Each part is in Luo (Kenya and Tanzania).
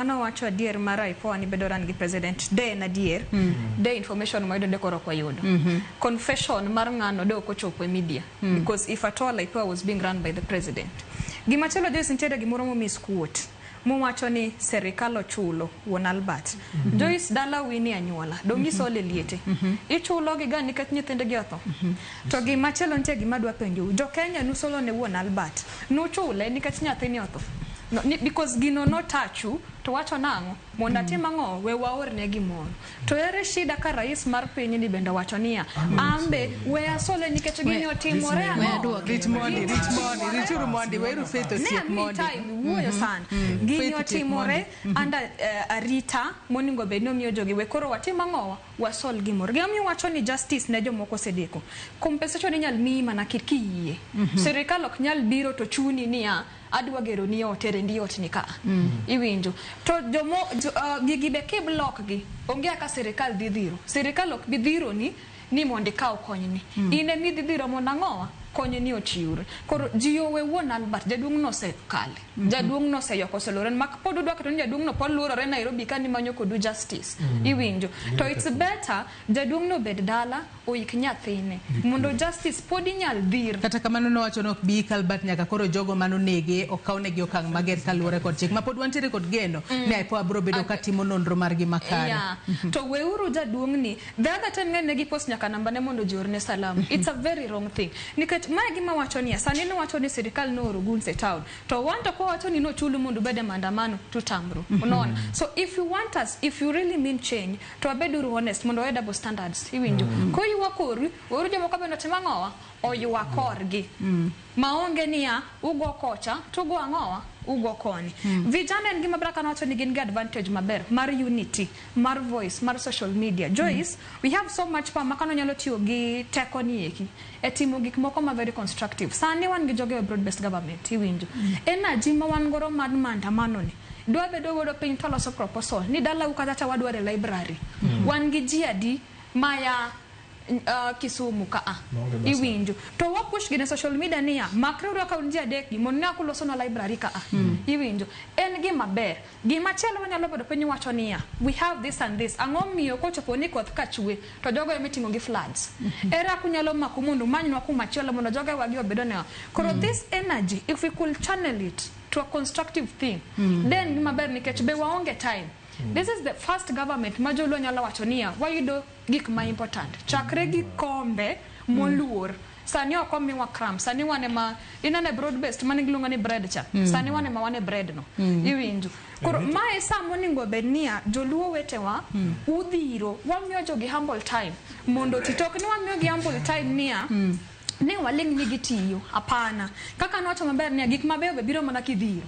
Mano wacho adier mar IPOA ni bedo run gi president de en adier. De information ma wayudo de koro ok wayudo. Confession mar ng'ano de ok ochopo e media. Because if at all IPOA was being run by the president. Gimachielo Joyce nitiere gimoro mo misquote mowacho ni serikal ochulo wuon Albert. Joyce dala wini anyuola dong isole liete. Ichulo gi ga nikech nyithindgi otho. To gimachielo nitie gima adwa penjou. Jo Kenya nusolo ne wuon Albert. Nuchule nikech nyathini otho. No, ni, because gino notachu to wacho nang'o mondo atim ang'o we waorne gimoro to ere shida ka rais mar pinyni bende owacho niya ambe we asole nikech gini otimore ang'o Rit mondi, rit mondi, rituru mondi, weuru Faith ne otiek amiyi mondi. time wuoyo sana gini Faith otiek otimore under arita monego bed ni omiyo jogi we koro watim ang'owa wasol gimoro gimomiyo wacho ni justice ne jomoko osedeko compensation inyal miyi mana kiyie sirikal ok nyal biro to chuni niya adwa gero ni ot ere ndi ot ni ka iwinjo to jomo jo, gigi be kiblock gi onge kaka sirikal dhi dhiro sirikal ok bi dhiro ni ni mondo ikaw konyni in emi dhi dhiro mondo ang'owa konyni ochiwre koro ji owe wuon Albert jaduong' nosekale jaduong' noseyoko oselore mak pod udwa keto ni jaduong' no pod luorore Nairobi ka ni manyo kodu justice iwinjo to it's better jaduong' no obed dala oik nyathine mondo justice pod inyal dhir Kata kamano nowacho ni ok bi ik Albert nyaka koro jogo manonege okawnegi okang' mager kaluwore kod chik ma pod wantiere kod geno ni IPOA biro bedo ka timo nonro margi makare. Yeah. To weuru jaduong' ni the other time ng'e ne gipost nyaka namba ne mondo ji orne salam. It's a very wrong thing. Nikech mae gima wacho niya, sani niwacho ni sirikal nooro goons e town. To wan to kwawacho ni nochulu mondo ubed e maandamano tutamru. Unaona? So if you want us, if you really mean change, to wabeduru honest mondo wawe double standards. Iwinjo? Koywa koru, weuru jomoko bende otim ang'owa? Oywa korgi. Maonge niya, ugo kocha, tugo ang'owa? Ugo koni. Vijana en gima ber kaka nowacho ni gin gi advantage maber mar unity, mar voice, mar social media. Joyce, we have so much power ma kano nyalo tiyo gi teko ni eki e timo gik moko ma very constructive. Sani wan gi joge e broad based government, iwinjo. Energy ma wan godo mar maandamano ni, dwa bedo godo piny to loso proposal ni dalau kacha cha wadwaro e library. Wan gi ji adi maya Kisumu ka a Maonge basa. iwinjo to wapush gi ne social media niya makre uru ka un ji adek gi mondo ne akuloso na library ka a iwinjo en gima ber gima chielo wanyalo bedo piny wacho niya we have this and this ang'o miyo kochopo ni koth ka chwe to jogo ema iting'o gi floods ere kaka unyalo mako mondo umanywa kuma chielo mondo joge wagi obedo ne koro this energy if we could channel it to a constructive thing then gima ber nikech be waonge time this is the first government ma joluo nyalo wacho niya wayudo gik ma important chakre gi kombe moluor sani ok omiwa crumbs sani wan ema inene broad based mane giluongo ni bread cha sani wan ema wan e bread no iwinjo koro mae sa monego bed niya joluo wetewa udhiro wamiyo jogi humble time mondo ti to ok ni wamiyo gi humble time niya ni waling' ni gitiyo hapana kaka nowacho maber niya gik mabeyo be biro mana kidhiro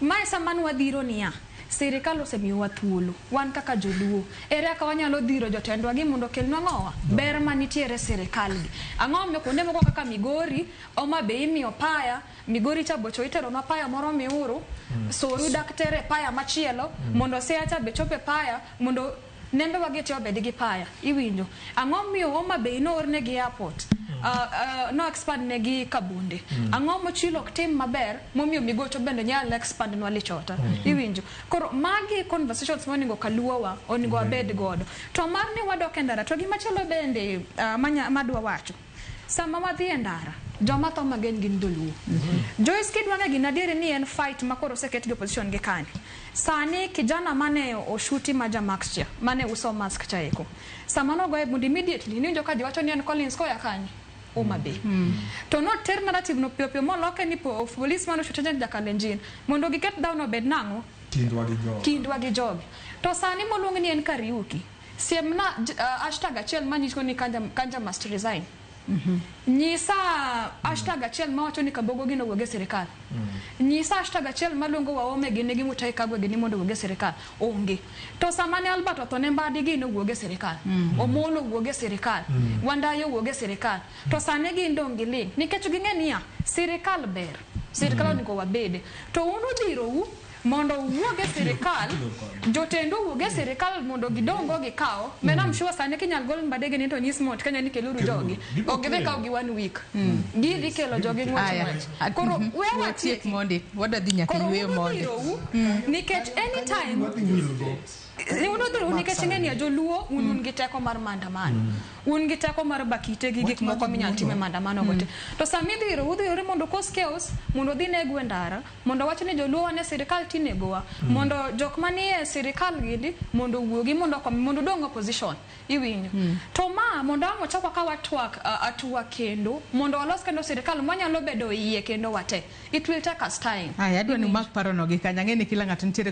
mae sama nwadhiro niya sirikal osemiyowa thuolo wan kaka joluo ere kaka wanyalo dhiro jotendwa gi mondo okelnwa ng'owa ber manitiere e sirikal gi ang'o momiyo kuonde moko kaka Migori Homa Bay imiyo paya Migori cha bocho iteronwa paya moro miuru Soru dak tere paya machielo mondo Siaya cha be chope paya mondo nembe wagi te obed gi paya iwinjo ang'o miyo Homa Bay noornegi airport no expand negi Kabunde ang'o mochilo ok tim maber momiyo Migocho bende nyalo expand nwa Lichota iwinjo koro magi conversations monego kaluowa onego wabed godo to mar ni wadok e ndara to gimachielo bende madwa wacho sama wadhi e ndara joma tho mang'eny gin joluo Joyce kidwa ng'e gina adieri ni en fight ma koro oseket gi opposition gi kani sani kijana mane oshuti ma ja mask cha mane uso mask cha eko sama nogoye bunde immediately niwinjo ka ji wacho ni en Collins koya kanye Homa Bay to noter narrative no piyo piyo moloke ni police mane oshuti cha jakalenjin mondo giket dhaw no obed nang'o Kindwa gi jogi. kindwa gi jogi to sani moluong ni en Kariuki siemna hashtag achiel manyiso ni Kanja must resign nyisa hashtag achiel mawacho ni Kabogo gino owuog e sirikal nyisa hashtag achiel maluongo Wahome gini gi Mutahi Kagwe gini mondo owuog e sirikal onge to sama ne Albert otho ne Mbadi gini owuog e sirikal Omolo owuog e sirikal Wandayi owuog e sirikal to sani gin dong' giling' nikech ging'e niya sirikal ber sirikal onego wabede to un udhirou Mondo owuog e sirikal, jotend owuog e sirikal mondo gidong go gikaw. Mano I'm sure sani kinyal gol Mbadege ni to nyis Mount Kenya ni keluru jogi. Gibiro Ok gidhi kelo. kawo gi one week. Gidhi kelo jogi ng'wech Aya. ng'wech. Koro we Watiek watieki. mondi. Wadwa dhi nyaka Koro yueyo uno mondi. dhirou nikech anytime Wadhi wilgo. uno dhirou nikech ing'e ni joluo un gi teko mar maandamano. Un gi teko mar bakite gi gik moko minyal time maandamano go te. To sami dhiro udhirore mondo cause chaos, mondo odhi negu e ndara, mondo wach ni joluo wan e sirikal tinegowa, mondo jok manie sirikal gindi mondo owuogi mondo okom mondo odong opposition. Iwinjo. To ma mondo ang' wachak wakaw atwak atua kendo mondo walos kendo sirikal mwanyalo bedo iye kendo wate. It will take us time. Aya, adwa ni umak parono gi kanyo. Ang'e ni kila ng'ato nitiere